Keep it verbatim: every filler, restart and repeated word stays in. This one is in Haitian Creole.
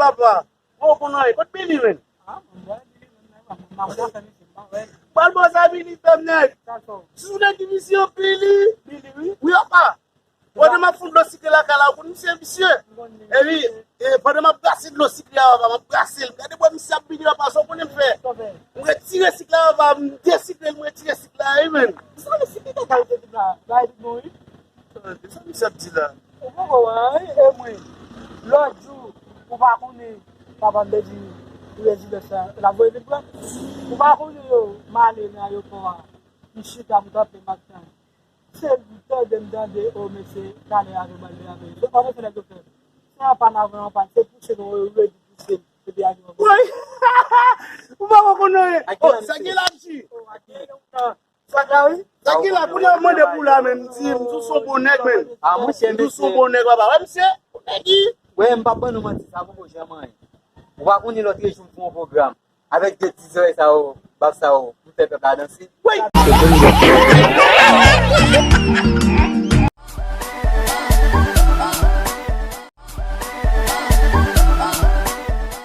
Papa, ou konn anyen. Kot Billy, menn? Pral bon sa Billy fè m nèg. Si ou nèg ki visye Billy. Wi, papa. Pandan m ap fout dlo sikle lakay la, ou konn misye visye. Epi, e, pandan m ap brase dlo sikle a, papa, m ap brase l. Gade bò misye ap Billy, papa, sa ou konnen m fè. M retire sikle a, papa, m desikle l, m retire sikle a, wi, menn. Sa misye ki te kalite tout la, bagay tout bon, wi. Sa misye ap di la? Ou poko wè, wi, e mwen. Lòt jou, ou pa konnen, papa m te di, prezidans la, l ap voye vin pran. Ou pa konnen yo, m ale nan ayewopò a. M chita, m kanpe, m ap tann. Se m tande, m tande, o, mesye, talè a nou pral vin avè yo. Se pa mesye nèg yo fè. Se anpann avan anpann, se pouse nou, yo redi pouse m, epi avyon an. Woy! Ou pa konn anyen. Oh, sa gen la, msi. Sa gen la, wi. Sa gen la, kounye a mande pou la, menm. M di, m di w se yon bon nèg, menm. Ah, monchè, m di w se yon bon nèg, papa. Wè, misye, nèg ki. Wè, m p ap ban nou manti, sa poko janm anyen. Ou pa konnen lòt jou m fè yon pwogram. Avèk de ti zòrèy sa yo, bab sa yo, m fè pèp la danse. Wi!